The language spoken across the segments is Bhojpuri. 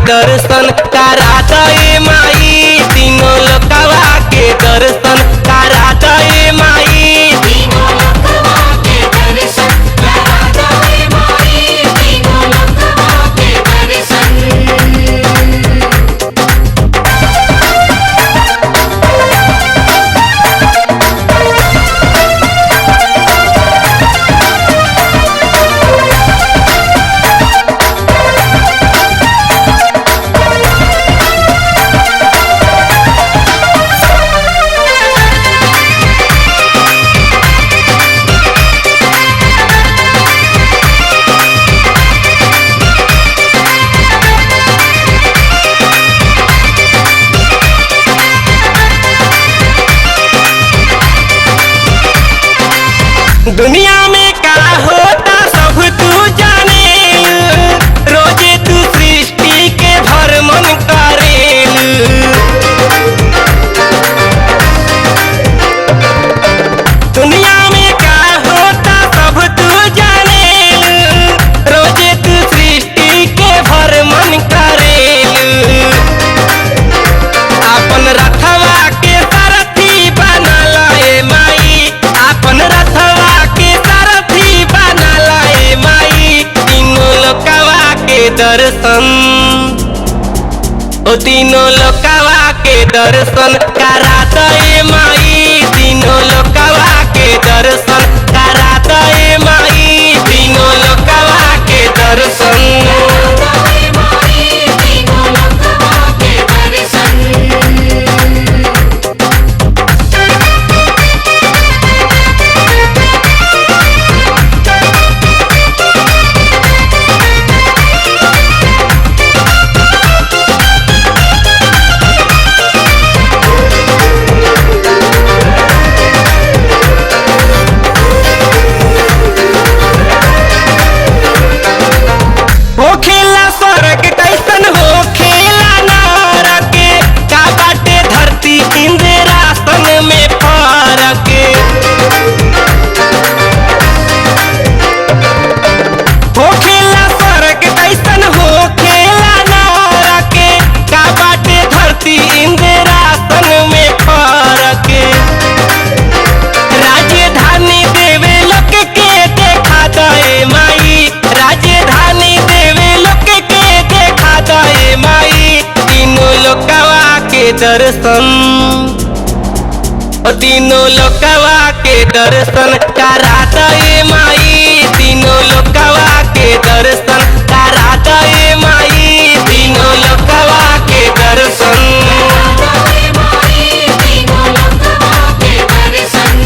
दर्शन करा दे माई, तीनों लोकवा के दर्शन करा दे माई। तीनों लोकवा के दर्शन करा दे माई, तीनों लोकवा के दर्शन। दुनिया में का होता सब तू जाने, रोजे तू सृष्टि के भ्रमण करेल। दुनिया में का होता सब तू जाने, रोजे तू सृष्टि के भ्रमण करेल। अपन रथवा के सारथी बना लाए माई, अपन रथवा के सारथी बना लाए माई। तीनों लोकवा के दर्शन, ओ तीनों लोकवा के दर्शन करा दे माई, तीनों लोकवा के दर्शन करा दे माई, तीनों लोकवा के दर्शन। करा दे माई, तीनों लोकवा के दर्शन। होखेला स्वर्ग कैसन होखेला नरक, का बाटे धरती इंद्रासन में फरक। होखेला स्वर्ग कैसन होखेला नरक, का बाटे धरती इंद्रासन में फरक। राजधानी देवे लोक के देखा दे माई, राजधानी देवे लोक के देखा दे माई। तीनों लोकवा के दर्शन, ओ तीनों लोकवा के दर्शन करा दे माई, तीनों लोकवा के दर्शन करा दे माई, तीनों लोकवा के दर्शन। करा दे माई, तीनों लोकवा के दर्शन।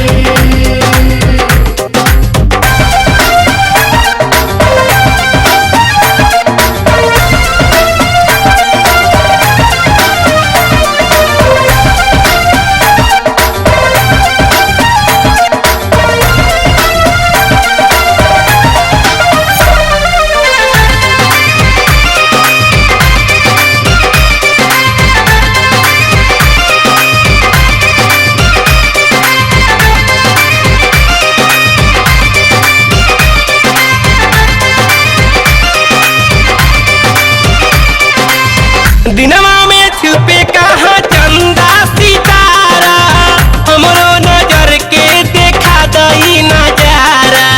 दिनवा में छुपे कहाँ चंदा सितारा, हमरो नजर के देखा दई नजारा।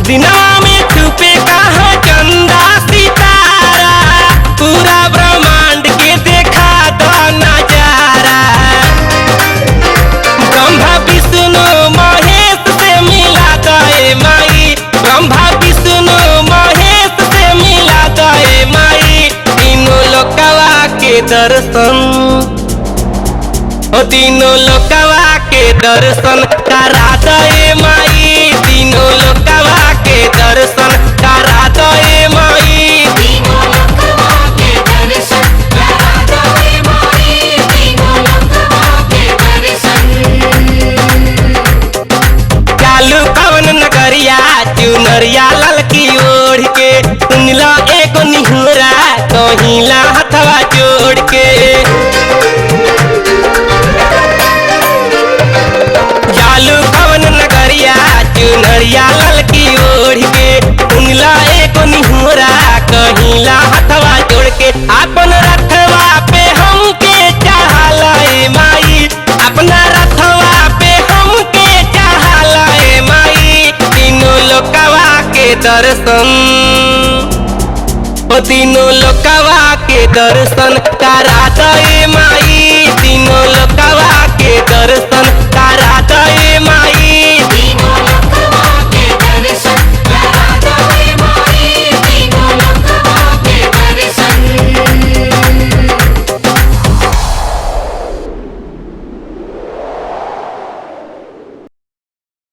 दिनवा में छुपे कहाँ चंदा सितारा, पूरा ब्रह्मांड के देखा द नजारा। ब्रह्मा विष्णु महेश से मिला दे माई, ब्रह्मा विष्णु महेश से मिला दे माई। तीनों लोकवा के दर्शन, ओ तीनों लोकवा के दर्शन करा दे माई, तीनों लोकवा के दर्शन करा दे माई। तीनों लोकवा के दर्शन करा दे माई, तीनों लोकवा के दर्शन। चालू कवन नगरिया चुनरिया ललकी ओढ़ के, सुनला एगो निहुरा कहिला हथवा जोड़ के। चालू कवन नगरिया चुनरिया ललकी ओढ़ के, के अपन रथवा पे हमके चढ़ाला माई, अपना रथवा पे हमके चढ़ाला माई। तीनों लोकवा के दर्शन, ओ तीनों लोकवा के दर्शन करा दे माई, तीनों लोकवा के दर्शन करा दे माई।